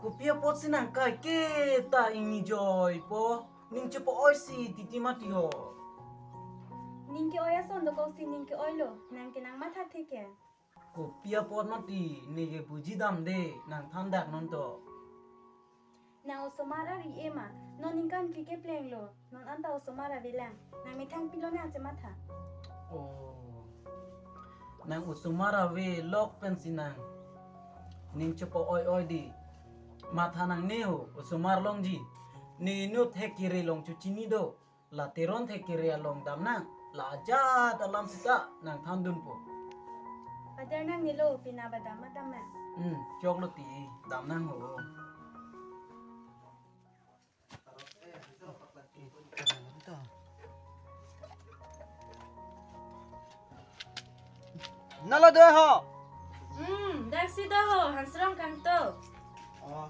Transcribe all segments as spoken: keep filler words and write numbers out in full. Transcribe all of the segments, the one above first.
Kopi apotsi nang kaike ta ingni joipo, ning chepa-oisi titi mati ho. Ning ke-oi ason dokok si ning ke-oilo, nang ke nang matha theke. Kopi apot mati, ne ke buji damde, nang than dak non to. Nang osomar ari ema, non ningkan phli keplenglo, non anta osomar avelang, nang methang pilo nang chematha. Oh. Nang osomar avelok pensi nang ning chepa-oi-oi di. Matha nangne ho, osomar longji. Ne inut thek kere along chochini do. La Teron thek kere along damnang. La ajat alam sita nang thandunpo. Pajar nangnelo, pina ba dam ma dam ma. Hmm, choklo ti, damnang ho. Nalo do ho. Hmm, daksi do ho, Hansrong kangto. Oh.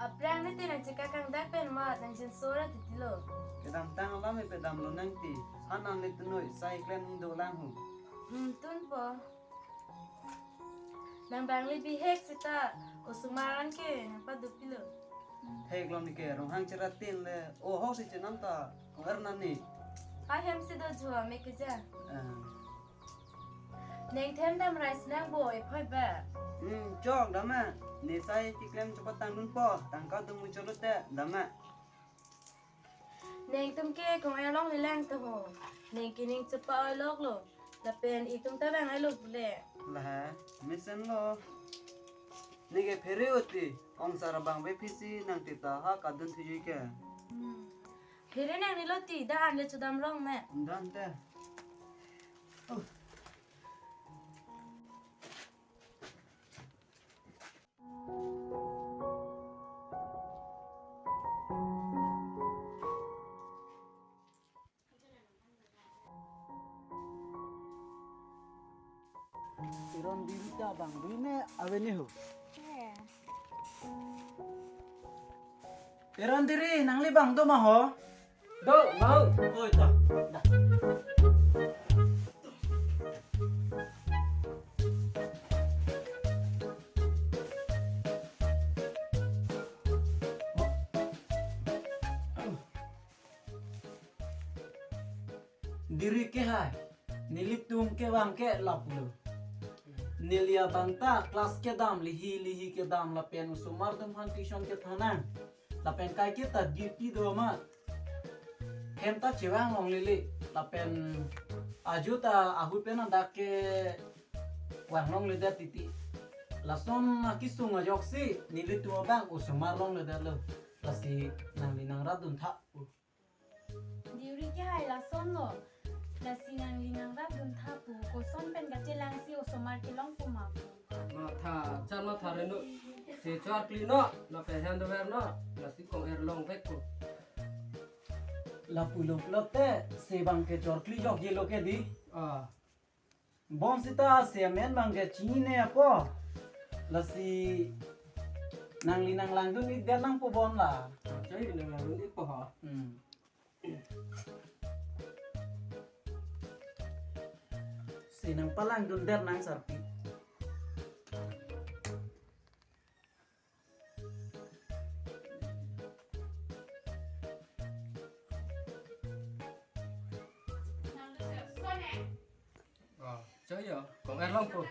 Aphrang ne te nang chekakang dak pen ma nang jinso ra titilo. Kedamtang alam pe damlo nang ti. An an le tunoi sai klen hing dolang ho. Hmm, tunpo. Nang bang le bihek sita, osomar an ke nang padopilo. Hek lo ne ke, Ronghang cheratin le, o hok si chenam ta, ko er nani. Ahem si do jua me keja. Ah. Neng them dam rice nang bo e phoi ba. Hmm, chok dam ma. Ne sai keklem chepatangdunpo, tangka dum muchot lote, dam ma. Neng tum ke kong-er longle lang to ho. Neng ke ning chepa-oi loklo. Lapen itum ta bang ai lo pule. Lah, mesen lo. Ne ke phere oti, ong sar bang ve phisi nang tita ha kadun thuji ke. Hmm. Phere nangnelo ti, da an le chodam rong me. Dante. Oh. Teron diri ta bang dui ne ave ne ho. Eh. Teron diri nangli bang do ma ho. Do, mau. Oi, ta. Da. Diri ke hai, nelitum ke bang ke lapulo. Neli abang ta class kedam, lihi lihi kedam lapen osomar atum aphan tuition kethan nang. Lapen kaike ta duty do ma. Hem ta chevang longlele. Lapen ajo ta ahut pen dak kevang longledet titi. Lason akesung ajoksi nelitum abang osomar longledetlo. Lasi nangli nang rat dun tha. Diri ke hai lasonlo. Lasi nangli nang rat dun tha pu. Koson pen kachelang si osomar kelong pu ma pu. Matha, chan matha reno. Se chor kli no, lapen hem dover no, lasi kong-er longvek ko. Lapulo pulote, se bang ke chor kli jokjelo ke di. Ah. Bonsita se amen bang ke chinine apo. Lasi nangli nang langdun-ik det nangpo bon la. Chai nang langdun-ikpo ha. Hmm. Se nang palangdun det nang sarpi. Oh, chai ya, kong-er longpo.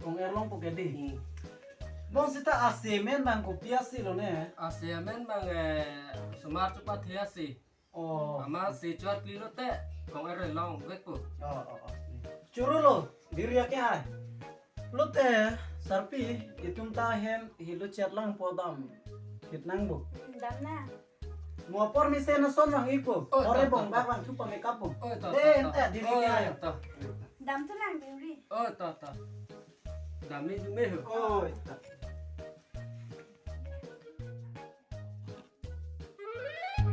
Kong-er longpo ke di. Hmm. Bonsita ase amen bang kopi ase lo ne? Ase amen bang, eh, osomar chepathe ase. Oh. Amat se chor kli lote kong-er longvek ko. Oh, oh, oh. Choro lo, diri ake hai. Lote, sarpi, itum ta hem hilo chet langpo dam. Kit nang bo. Dam na. Mo apor mesen ason vang-ikpo. Oh, ore ta, bong ta, bak ta. Vangthu pame-ikpo. Oh, ta, de, ta, ta. Ente, diri ke hai. Oh, ta. Dam thu lang diri. Oh, ta, ta. Dam ni dume ho. Oh, ta.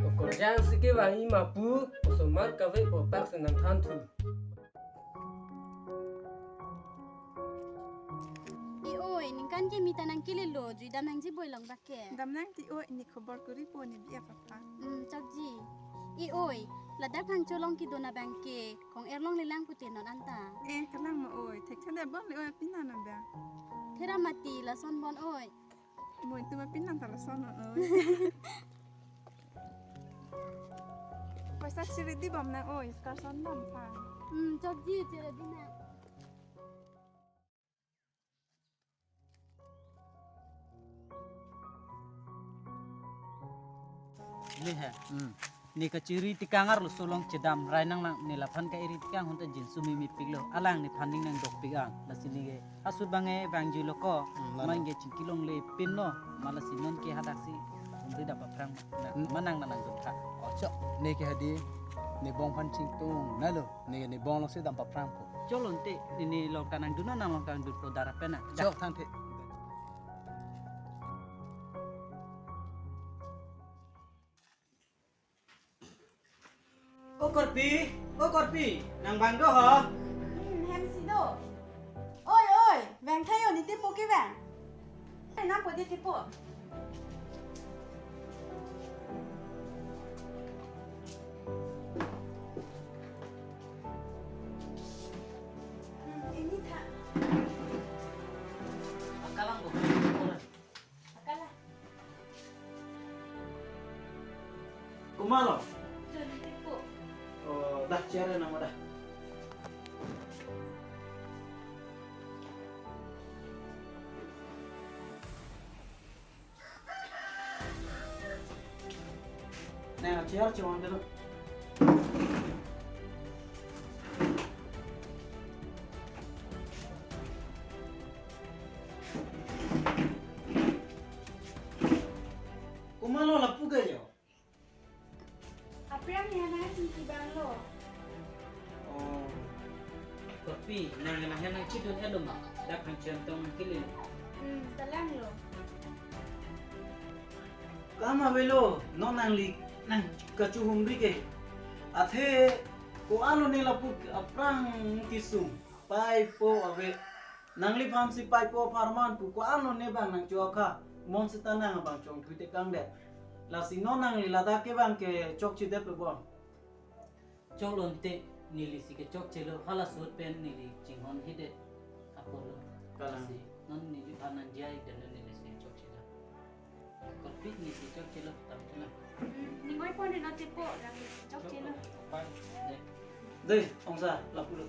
Okorjang si kevang-i ma pu, osomar kave bopak si nang thanthu. E oi, ningkan kimi ta nang kelelo, jui dam nangji boi long bak ke. Dam nang ti oi, ne khobor kuri po ne bi apapa. Hmm, chokji. E oi, Ladak Phangcho along kedun abang ke kong-er longle lang pute non anta. Eh, kalang ma oi. Thekthe det bon le oi, apin nang abang. Thera mati lason bon oi. Mo itu ma apin nang ta lason non oi. Paisa chiri di bom nang oi, skarson dam pha. Hmm, chokji chiri di nang. Ne he. Hmm. Ne kachiri tekang arloso along chedam rai nang lang, ne laphan ka-eri tekang ahut ta jinsu mimi piklo. Alang nephan ning nangdok pik ang. Lasi ne ke asut bang e vangjuilo ko. Hmm, lalo. Mang ke chingki longle pin lo. Ma lasi non ke hadak si humri dam paphrang. Na, hmm, manang nanang dok tha. Oh, chok. Ne ke hadi, ne bong aphan chingtung nalo. Ne, ne bong along si dam paphrang po. Chok lo ante, ne, ne along ta nangdun, nang along ta nangdun po, dara pen na. Chok, thangthe. O Korpi, o Korpi, nang bang do ho? Hmm, hem si do. Oi, oi, vang tha yo, ne tepo kevang. Nang po di tepo. Hmm, ini tha. Akalang bo. Akalang. Komatlo? Chun tepo. Oh, dah, chair nang dah. Nang chair chewang dulu. Komatlo lapu ke yo? Aphrang ya nang chingki bang lo. Oh. Korpi, nang nang nang chidun elo ma. Dak hang chem tong nang kili. Hmm, kalang lo. Kam avelo, non nangli, nang kachuhumri ke. Athe, ko-an lo ne lapu aphrang kesung. Paipo ave. Nangliphan si paipo apharman pu ko-an lo ne bang nangcho-ok ha. Bonsita nang abang chongthui tekang det. Lasi non nangli ladak kevang ke chokche det pe bon. Chok lo ante neli si ke chokchelo, hala ahut pen neli chinghon hide apor lo. Kalang. Lasi non neliphan nang jai dan neli si chokchelo. Korpi neli si chokchelo, tam chelo. Hmm, ning oi pon ri non tepo, nang chokchelo. Chok, chok, chok. Dei, ongsa, lapu lo.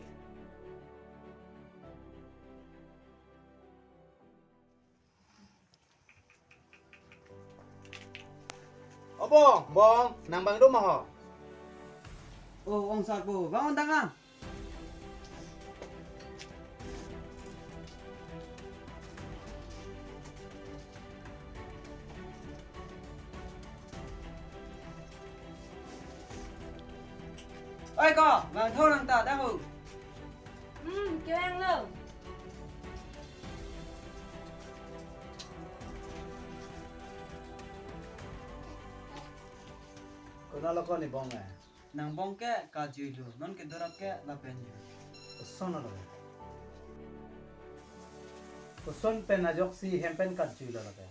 O bong, bong, nang bang do ma ho? O, ongsa ko, bang on tang a. Oi ko, bang tho nang ta, ta ho. Hmm, kevang lo. Konat lo ko ne bong e? Nang bong ke kajui lo, non ke dorap ke lapen jui. Koson lo? Koson pen ajoksi hem pen kajui lo lapen?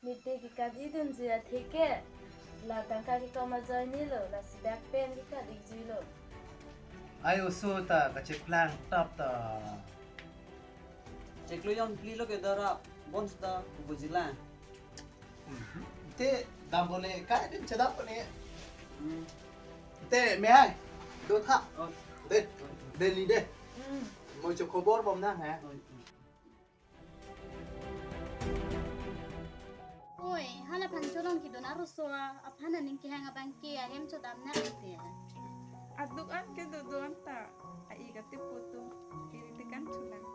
Mite kekadi dunjui athe ke, la tangka kekom ajoine lo, lasi dak pen kekadi juilo. Ai oso ta kacheplang tap ta. Chiklo jongphli lo ke dara, bonsita kubujilang. Te dam bole kai din chedap ne. Hmm. Te me ai. Do tha. Oh. De, de li de. Hmm. Mo cho khobor bom nang he. Oh. Oi, hala Phangcho along kedun arloso aphan aning kehang abang ke ahem chodam nang te. Aduk an ke do do anta. Ai kati putu. Kiri tekan chulang.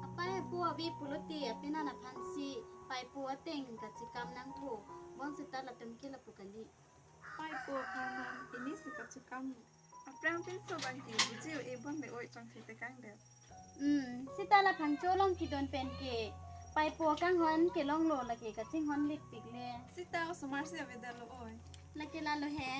Apei apo ave pulote apin nang aphan si paipo ateng kachekam nangthu. Bonsita latum ke lapu kali. Paipo apharman pini si kachekam. Aphrang pinso abang ke buji-o e bon le oi chongthui tekang det. Hmm, sita la Phangcho along kedun pen ke paipo kanghon kelong lo lake kachinghon lit pik le. Sita osomar si avedetlo oi. Lake lalo he.